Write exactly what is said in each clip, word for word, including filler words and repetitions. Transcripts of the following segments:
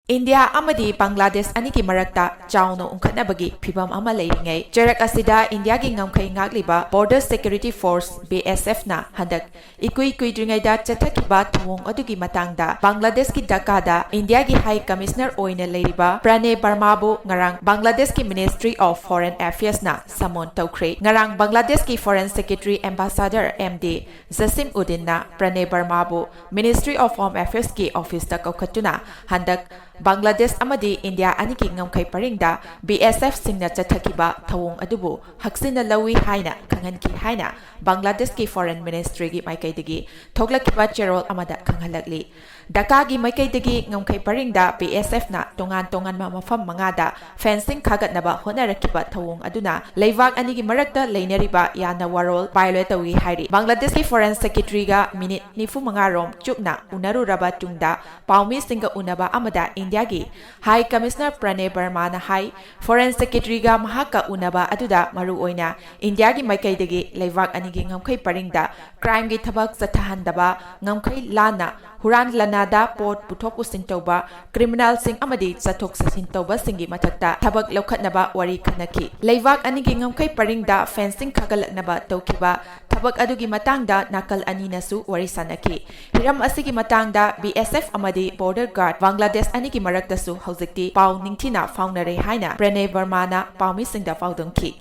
India ꯑꯃꯗꯤ ꯕꯪꯒ꯭ꯂꯥꯗꯦꯁ ꯑꯅꯤꯒꯤ ꯃꯔꯛꯇ ꯆꯥꯎꯅ ꯎꯪꯈꯠꯅꯕꯒꯤ ꯐꯤꯚꯝ ꯑꯃ ꯂꯩꯔꯤꯉꯩ, ꯆꯩꯔꯛ ꯑꯁꯤꯗ ꯏꯟꯗꯤꯌꯥꯒꯤ ꯉꯝꯈꯩ ꯉꯥꯛꯂꯤꯕ Border Security Force, B S F ꯅ ꯍꯟꯗꯛ ꯏꯀꯨꯏ ꯀꯨꯏꯗ꯭ꯔꯤꯉꯩꯗ ꯆꯠꯊꯈꯤꯕ ꯊꯧꯑꯣꯡ ꯑꯗꯨꯒꯤ ꯃꯇꯥꯡꯗ ꯕꯪꯒ꯭ꯂꯥꯗꯦꯁꯀꯤ ꯙꯥꯀꯥꯗ ꯏꯟꯗꯤꯌꯥꯒꯤ High Commissioner ꯑꯣꯏꯅ ꯂꯩꯔꯤꯕ ꯄ꯭ꯔꯅꯦ ꯕꯔꯃꯥꯕꯨ ꯉꯔꯥꯡ ꯕꯪꯒ꯭ꯂꯥꯗꯦꯁꯀꯤ Ministry of Foreign Affairs ꯅ summon ꯇꯧꯈ꯭ꯔꯦ꯫ ꯉꯔꯥꯡ ꯕꯪꯒ꯭ꯂꯥꯗꯦꯁꯀꯤ Foreign Secretary Ambassador M D ꯖꯁꯤꯝ ꯎꯗꯤꯟꯅ ꯄ꯭ꯔꯅꯦ ꯕꯔꯃꯥꯕꯨ Ministry of Home Affairs ꯀꯤ office ꯇ ꯀꯧꯈꯠꯇꯨꯅ ꯍꯟꯗꯛ ꯕꯪꯒ꯭ꯂꯥꯗꯦꯁ ꯑꯃꯗꯤ ꯏꯟꯗꯤꯌꯥ ꯑꯅꯤꯒꯤ ꯉꯝꯈꯩ ꯄꯔꯤꯡꯗ B S F ꯁꯤꯡꯅ ꯆꯠꯊꯈꯤꯕ ꯊꯧꯑꯣꯡ ꯑꯗꯨꯕꯨ ꯍꯛꯆꯤꯟꯅ ꯂꯧꯏ ꯍꯥꯏꯅ ꯈꯪꯍꯟꯈꯤ ꯍꯥꯏꯅ ꯕꯪꯒ꯭ꯂꯥꯗꯦꯁꯀꯤ Foreign Ministry ꯒꯤ ꯃꯥꯏꯀꯩꯗꯒꯤ ꯊꯣꯛꯂꯛꯈꯤꯕ ꯆꯦꯔꯣꯜ ꯑꯃꯗ ꯈꯪꯍꯜꯂꯛꯂꯤ꯫ ꯙꯥꯀꯥꯒꯤ ꯃꯥꯏꯀꯩꯗꯒꯤ ꯉꯝꯈꯩ ꯄꯔꯤꯡꯗ B S F ꯅ ꯇꯣꯉꯥꯟ ꯇꯣꯉꯥꯟꯕ ꯃꯐꯝ ꯃꯉꯥꯗ fencing ꯈꯥꯒꯠꯅꯕ ꯍꯣꯠꯅꯔꯛꯈꯤꯕ ꯊꯧꯑꯣꯡ ꯑꯗꯨꯅ ꯂꯩꯕꯥꯛ ꯑꯅꯤꯒꯤ ꯃꯔꯛꯇ ꯂꯩꯅꯔꯤꯕ ꯌꯥꯅ ꯋꯥꯔꯣꯜ violate ꯇꯧꯏ ꯍꯥꯏꯔꯤ꯫ ꯕꯪꯒ꯭ꯂꯥꯗꯦꯁꯀꯤ Foreign Secretary ꯒ minute ꯅꯤꯐꯨ ꯃꯉꯥ ꯔꯣꯝ ꯆꯨꯞꯅ ꯎꯅꯔꯨꯔꯕ ꯇꯨꯡꯗ ꯄꯥꯎꯃꯤꯁꯤꯡꯒ ꯎꯅꯕ ꯑꯃꯗ ꯏꯟꯗꯤꯌꯥꯒꯤ High Commissioner ꯄ꯭ꯔꯅꯦ ꯕꯔꯃꯥꯅ ꯍꯥꯏ, Foreign Secretary ꯒ ꯃꯍꯥꯛꯀ ꯎꯅꯕ ꯑꯗꯨꯗ ꯃꯔꯨꯑꯣꯏꯅ ꯏꯟꯗꯤꯌꯥꯒꯤ ꯃꯥꯏꯀꯩꯗꯒꯤ ꯂꯩꯕꯥꯛ ꯑꯅꯤꯒꯤ ꯉꯝꯈꯩ ꯄꯔꯤꯡꯗ crime ꯒꯤ ꯊꯕꯛ ꯆꯠꯊꯍꯟꯗꯕ, ꯉꯝꯈꯩ ꯂꯥꯟꯅ ꯍꯨꯔꯥꯟ ꯂꯥꯟꯅꯗ ꯄꯣꯠ ꯄꯨꯊꯣꯛ ꯄꯨꯁꯤꯟ ꯇꯧꯕ, criminal ꯁꯤꯡ ꯑꯃꯗꯤ ꯆꯠꯊꯣꯛ ꯆꯠꯁꯤꯟ ꯇꯧꯕꯁꯤꯡꯒꯤ ꯃꯊꯛꯇ ꯊꯕꯛ ꯂꯧꯈꯠꯅꯕ ꯋꯥꯔꯤ ꯈꯟꯅꯈꯤ꯫ ꯂꯩꯕꯥꯛ ꯑꯅꯤꯒꯤ ꯉꯝꯈꯩ ꯄꯔꯤꯡꯗ fencing ꯈꯥꯒꯠꯂꯛꯅꯕ ꯇꯧꯈꯤꯕ ꯊꯕꯛ ꯑꯗꯨꯒꯤ ꯃꯇꯥꯡꯗ ꯅꯥꯀꯜ ꯑꯅꯤꯅꯁꯨ ꯋꯥꯔꯤ ꯁꯥꯟꯅꯈꯤ꯫ ꯍꯤꯔꯝ ꯑꯁꯤꯒꯤ ꯃꯇꯥꯡꯗ B S F ꯑꯃꯗꯤ Border Guard ꯕꯪꯒ꯭ꯂꯥꯗꯦꯁ ꯑꯅꯤꯒꯤ ꯃꯔꯛꯇꯁꯨ ꯍꯧꯖꯤꯛꯇꯤ ꯄꯥꯎ ꯅꯤꯡꯊꯤꯅ ꯐꯥꯎꯅꯔꯦ ꯍꯥꯏꯅ ꯄ꯭ꯔꯅꯦ ꯕꯔꯃꯥꯅ ꯄꯥꯎꯃꯤꯁꯤꯡꯗ ꯄꯥꯎꯗꯝꯈꯤ꯫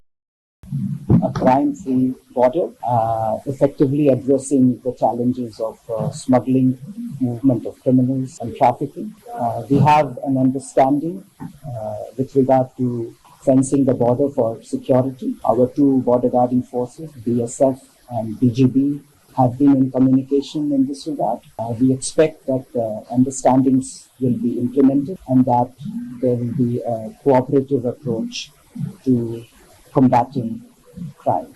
A crime-free border, uh, effectively addressing the challenges of uh, smuggling, movement of criminals, and trafficking. Uh, we have an understanding uh, with regard to fencing the border for security. Our two border guarding forces, B S F and B G B, have been in communication in this regard. Uh, we expect that the understandings will be implemented and that there will be a cooperative approach to combating crime.